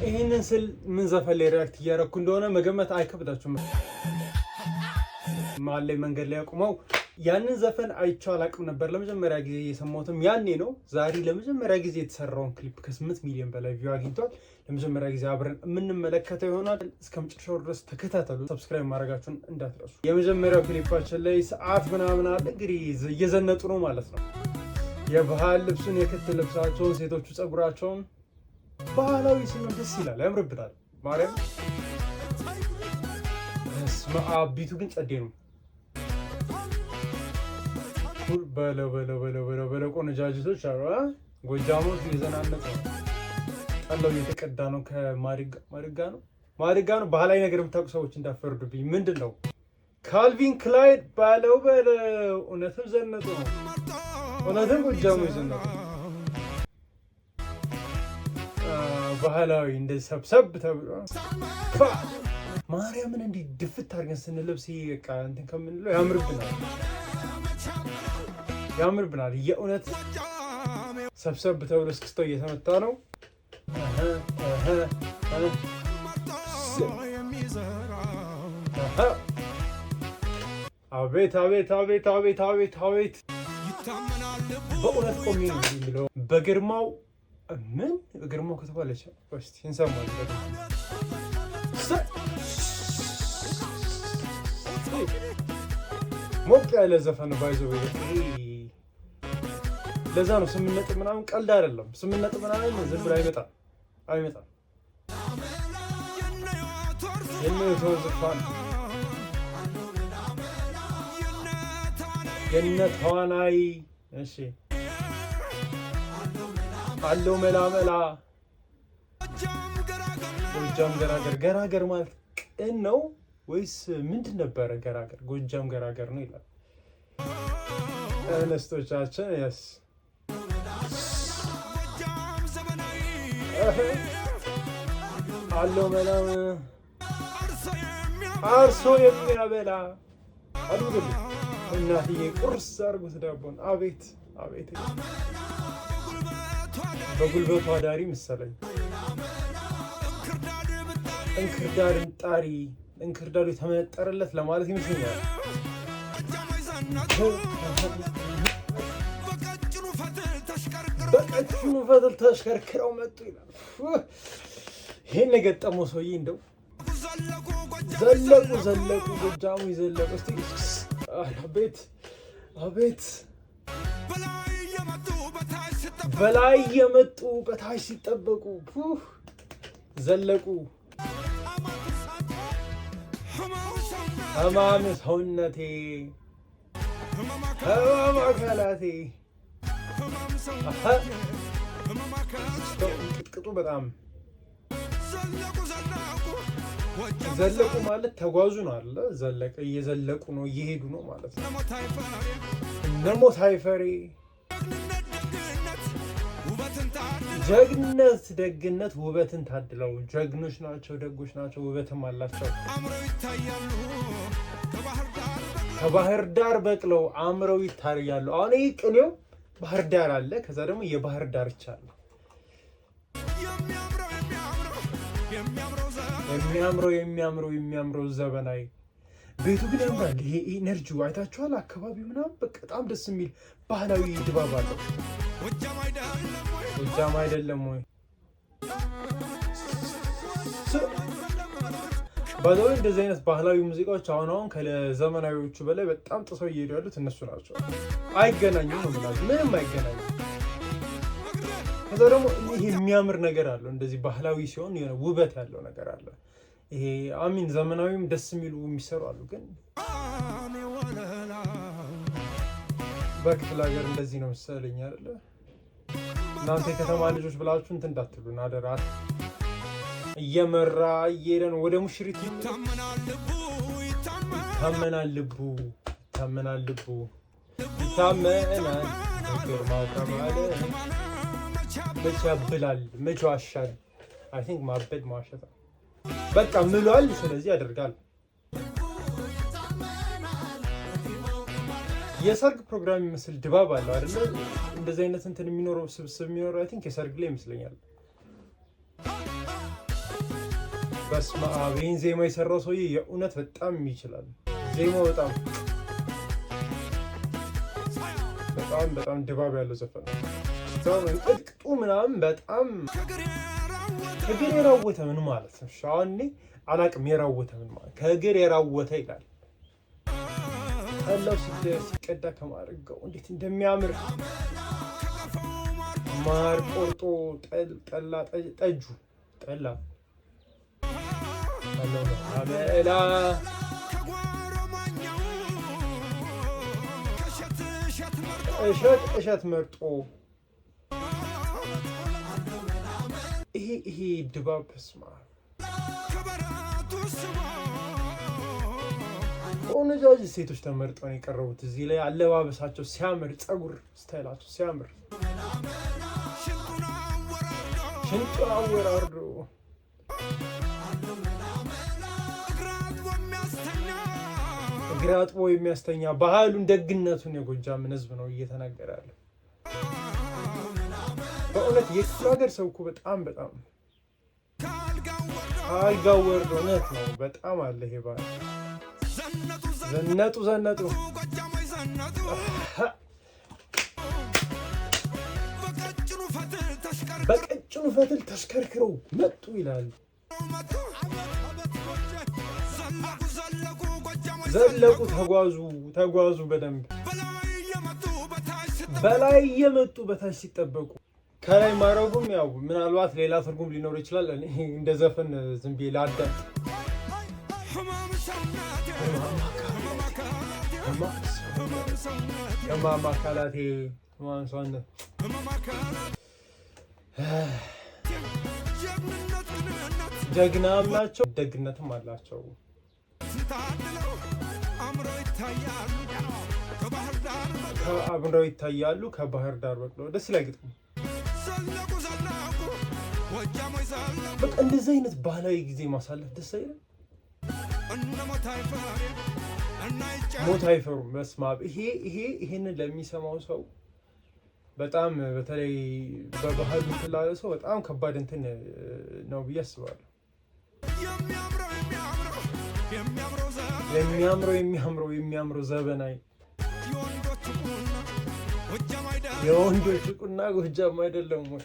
ይህንን ስል ምን ዘፈን ላይ react እያደረኩ እንደሆነ መገመት አይከብዳችሁም። መሀል ላይ መንገድ ላይ አቁመው ያንን ዘፈን አይቼው አላቅም ነበር። ለመጀመሪያ ጊዜ የሰማሁትም ያኔ ነው። ዛሬ ለመጀመሪያ ጊዜ የተሰራውን ክሊፕ ከ8 ሚሊዮን በላይ view አግኝቷል። ለመጀመሪያ ጊዜ አብረን የምንመለከተው ይሆናል። እስከ መጨረሻው ድረስ ተከታተሉ። Subscribe ማድረጋችሁን እንዳትረሱ። የመጀመሪያው ክሊፓችን ላይ ሰዓት ምናምን አለ። እንግዲህ እየዘነጡ ነው ማለት ነው። የባህል ልብሱን የክት ልብሳቸውን፣ ሴቶቹ ፀጉራቸውን ባህላዊ ሲሆን ደስ ይላል፣ ያምርብታል። ማርያም በስመ አብ። Beat ኡ ግን ጸዴ ነው። በለው በለው በለው በለው በለው። ቆነጃጅቶች አሉ። ጎጃሞች እየዘናነጡ ነው። ጠላው እየተቀዳ ነው። ከማድጋ ማድጋ ነው ማድጋ ነው። ባህላዊ ነገር የምታውቁ ሰዎች እንዳፈርዱብኝ። ምንድን ነው Calvin Klein ባለው በለው። እውነትም ዘነጡ ነው። እውነትም ጎጃሞች ዘነጡ። ባህላዊ እንደዚህ ሰብሰብ ተብሎ ማርያምን እንዲህ ድፍት አድርገን ስንለብስ በቃ እንትን ከምንለው ያምርብናል፣ ያምርብናል። የእውነት ሰብሰብ ተብሎ እስክስታው እየተመታ ነው። አቤት አቤት አቤት አቤት አቤት አቤት! በእውነት ቆሜ ነው የሚለው በግርማው ምን በግርማው ከተባለች እስኪ እንሰማለን። ሞቅ ያለ ዘፈን by the way። ለዛ ነው 8 ነጥብ ምናምን ቀልድ አይደለም። 8 ነጥብ ምናምን ዝም ብሎ አይመጣም አይመጣም። የነ ዙፋን የነ ተዋናይ እሺ አለው መላመላ ጎጃም ገራገር። ገራገር ማለት ቅን ነው ወይስ ምንድን ነበረ? ገራገር ጎጃም ገራገር ነው ይላል። እንስቶቻችን yes አለው መላ አርሶ የሚያበላ አድርጉልኝ እናትዬ፣ ቁርስ አድርጉት ዳቦን። አቤት አቤት፣ በጉልበቱ አዳሪ መሰለኝ። እንክርዳድን ጣሪ እንክርዳዱ የተመነጠረለት ለማለት ይመስለኛል። በቀጭኑ ፈትል ተሽከርክረው መጡ ይላል። ይሄን የገጠመው ሰውዬ እንደው ዘለቁ ዘለቁ ጎጃሙ ይዘለቁ። እስቲ አቤት አቤት፣ በላይ የመጡ በታች ሲጠበቁ ዘለቁ። ህማም ሰውነቴ ህማም አካላቴ ቅጥቅጡ በጣም ዘለቁ ማለት ተጓዙ ነው አለ ዘለቀ እየዘለቁ ነው እየሄዱ ነው ማለት ነው። እነ ሞት አይፈሬ ጀግነት ደግነት ውበትን ታድለው ጀግኖች ናቸው፣ ደጎች ናቸው፣ ውበትም አላቸው። ከባህር ዳር በቅለው አምረው ይታያሉ። አሁን ይህ ቅኔው ባህር ዳር አለ፣ ከዛ ደግሞ የባህር ዳርቻ አለ። የሚያምረው የሚያምረው የሚያምረው ዘበናዊ ቤቱ ግን ያምራል። ይሄ energy ው አይታችኋል? አካባቢው ምናምን በቃ በጣም ደስ የሚል ባህላዊ ድባብ አለው። ጎጃም አይደለም ወይ? By the way እንደዚህ አይነት ባህላዊ ሙዚቃዎች አሁን አሁን ከዘመናዊዎቹ በላይ በጣም ጥሰው እየሄዱ ያሉት እነሱ ናቸው። አይገናኙም ነው የምላችሁ፣ ምንም አይገናኙም። ከዛ ደግሞ ይሄ የሚያምር ነገር አለው። እንደዚህ ባህላዊ ሲሆን የሆነ ውበት ያለው ነገር አለ። ይሄ I mean ዘመናዊም ደስ የሚሉ የሚሰሩ አሉ፣ ግን በክፍለ ሀገር እንደዚህ ነው መሰለኝ አይደለ? እናንተ የከተማ ልጆች ብላችሁ እንትን እንዳትሉን አደራ። እየመራ እየሄደ ነው ወደ ሙሽሪት። ይታመናል ልቡ ይታመናል ልቡ ይታመናል ግርማው ከማለ መቼ ያብላል መቼ ዋሻል። I think ማበድ መዋሸት በቃ ምሏል። ስለዚህ ያደርጋል። የሰርግ ፕሮግራም የሚመስል ድባብ አለው አይደለ? እንደዚህ አይነት እንትን የሚኖረው ስብስብ የሚኖረው I think የሰርግ ላይ ይመስለኛል። በስመ አብ፣ ይህን ዜማ የሰራው ሰውዬ የእውነት በጣም ይችላል። ዜማው በጣም በጣም በጣም ድባብ ያለው ዘፈን ነው። ቅጥቅጡ ምናምን በጣም ከእግር የራወተ ምን ማለት ነው? አሁን እኔ አላቅም። የራወተ ምን ማለት፣ ከእግር የራወተ ይላል። ጠላው ሲቀዳ ከማድረገው እንዴት እንደሚያምር፣ ማር ቆርጦ ጠላ ጠጁ ጠላ አመላ እሸት እሸት መርጦ፣ ይሄ ድባብ ስማ፣ ቆነጃጅ ሴቶች ተመርጠው ነው የቀረቡት። እዚህ ላይ አለባበሳቸው ሲያምር፣ ፀጉር style ኣቸው ሲያምር፣ ሽንጡን አወራርዶ፣ እግር አጥቦ የሚያስተኛ፣ ባህሉን ደግነቱን የጎጃምን ሕዝብ ነው እየተናገረ ያለ። በእውነት የክፍለ ሀገር ሰው እኮ በጣም በጣም አልጋው ወርዶ፣ እውነት ነው። በጣም አለ ይሄ ባህል። ዘነጡ ዘነጡ፣ በቀጭኑ ፈትል ተሽከርክረው መጡ ይላል። ዘለቁ፣ ተጓዙ ተጓዙ በደንብ በላይ እየመጡ በታች ሲጠበቁ፣ ከላይ ማድረጉም ያው ምናልባት ሌላ ትርጉም ሊኖር ይችላል። እኔ እንደ ዘፈን ዝም ብዬ ላዳምጥ። ህማም አካላቴ፣ ህማም ሰውነት፣ ጀግናም ናቸው፣ ደግነትም አላቸው። አብረው ይታያሉ ከባህር ዳር በቅለው። ደስ ይላል ግጥሙ። በቃ እንደዚህ አይነት ባህላዊ ጊዜ ማሳለፍ ደስ አይልም? ሞት አይፈሩም። በስመ አብ፣ ይሄ ይሄንን ለሚሰማው ሰው በጣም በተለይ በባህሉ እንትን ላለ ሰው በጣም ከባድ እንትን ነው ብዬ አስባለሁ። የሚያምረው የሚያምረው የሚያምረው ዘበናዊ የወንዶቹ ቁና ጎጃም አይደለም ወይ?